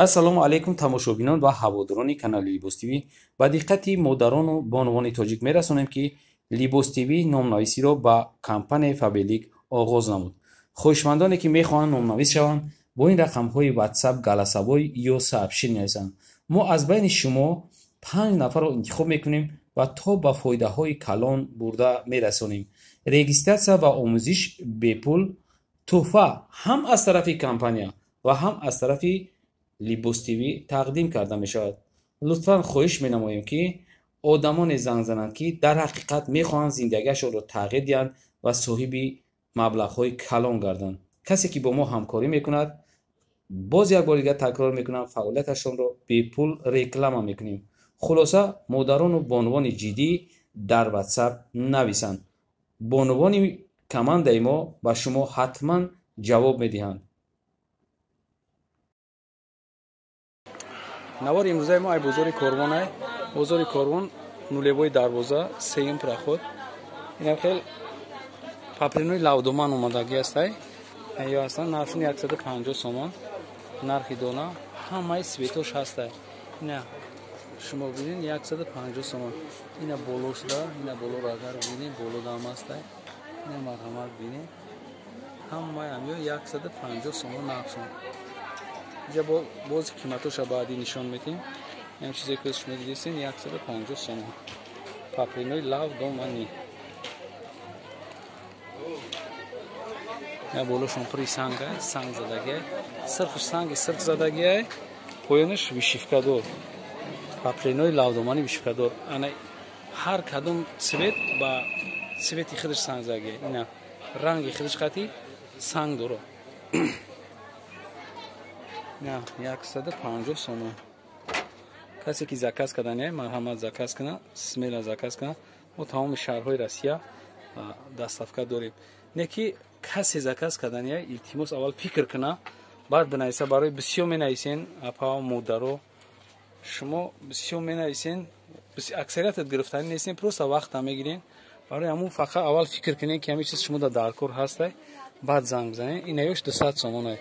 Ассалому алайкум тамошобинон ва ҳаводорони канали Либос ТВ. Ба диққати модарону бонувони тоҷик мерасонем, ки Либос ТВ номнависиро ба компанияи Фаберлик оғоз намуд. Хоҳишмандоне, ки мехоҳанд номнавис шаванд, бо ин рақамҳои WhatsApp голосовой ё сообщение нависанд. Мо аз байни шумо 5 нафарро интихоб мекунем ва то ба фоидаҳои калон бурда мерасонем. Регистратсия ва омӯзиш бепул, тӯҳфа ҳам аз тарафи компания ва ҳам аз тарафи Либос ТВ тақдим карда мешавад. Лутфан хоҳиш менамоем, ки одамоне занг зананд, ки дар ҳақиқат мехоҳанд зиндагиашонро тағйир диҳанд ва соҳиби маблағҳои калон гарданд. Касе, ки бо мо ҳамкорӣ мекунад, боз як бор дигар такрор мекунам, фаъолияташонро бепул реклама мекунем. Хулоса, модарону бонувони ҷиддӣ дар WhatsApp нависанд. Бонувони командаи мо ба шумо ҳатман ҷавоб медиҳанд. Навори имрӯзаи мо ай бозори Корвон ай. Бозори Корвон, нулевой дарвоза, сеюм проход. Инам хел папринои лавдоман омадагӣ ҳастай. Ё ҳастанд, нархшон 150 сомон. Нархи дона, ҳамаи цветош ҳастай. Ина шумо бинед, 150 сомон. Ина боло шуда, ина болоро агар бинед, боло дам ҳастай. Ина марҳамат бинед. Ҳамаи ҳамё 150 сомон нархшон. Инҷа боз қиматоша баъдӣ нишон медиҳем. Ин чизе, ки шумо дидистен, 150 сомон. Папринои лавдоманӣ. Я болошон пури санг ай, санг задагиай. Сирфш санги сирф задагиай, поёнаш вышивкадор. Папринои лавдоманӣ вышивкадор. Ана ҳар кадом цвет ба цвети худаш санг задагиай. Ина ранги худаш қати санг дорад. На, 150 сомон. Касе, ки заказ кардане, марҳамат заказ кунад, смело заказ кунад. Мо тамоми шаҳрҳои Россия доставка дорем. Не ки касе заказ кардане, илтимос, аввал фикр кунад, баъд бинависа. Барои бисёр менависен, апа, модаро, шумо бисёр менависен, аксариятат гирифтанӣ нестен, просто вақта мегирен. Барои ҳамун фақат аввал фикр кунед, ки ҳамин чиз шумо дар кор ҳастай, баъд занг бизанед. Ина ёш 200 сомонай.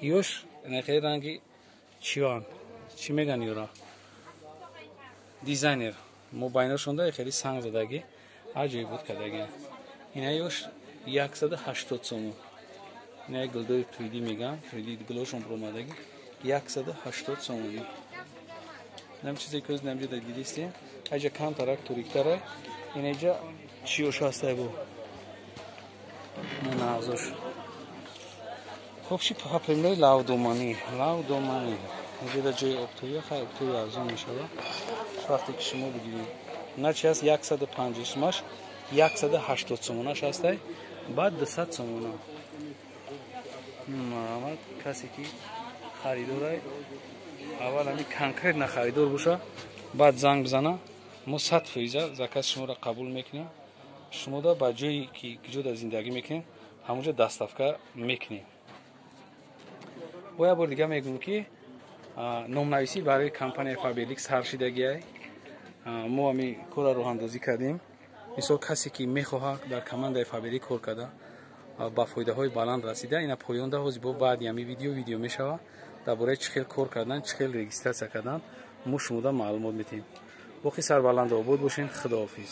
Ёш хеле ранги чиён, чӣ меган ёра, дизайнер мобайношонда хеле санг задагӣ, аҷоиб буд кардагӣ. Ина ёш 180 сомон. Ина гулдои 3D меган, 3D гулошон буромадагӣ, 180 сомонӣ. Нам чизе, ки оз намҷа дидистем, аҷа камтарак ториктара. Инаҷа чиёш ҳастай, бо нағзош. Хоб, ши папринои лавдоманӣ, лавдоманӣ. Инҷа ҷои оптовия, хай, оптовия арзон мешавад. Вақте ки шумо бигиред, начи ҳаст 150 сумаш, 180 сомонаш ҳастай, баъд 200 сомона. Марҳамат, касе, ки харидорай, аввал ҳамин конкретно харидор боша, баъд занг бизана. Мо 100% заказ шуморо қабул мекунем. Шумода ба ҷое, ки куҷо дар зиндагӣ мекунем, ҳамонҷо доставка мекунем. Бо як бор дига мегӯм, ки номнависӣ барои компанияи Фаберлик сар шидагиай. Мо ҳамин корро роҳандозӣ кардем. Мисол, касе, ки мехоҳад дар командаи Фаберлик кор карда, ба фоидаҳои баланд расида, ина поёнда ҳозир бо баъди ҳамин видео мешавад, дар бораи чӣ хел кор кардан, чӣ хел регистратсия кардан мо шумода маълумот медиҳем. Боқӣ сарбаланду обод бошед. Худоҳофиз.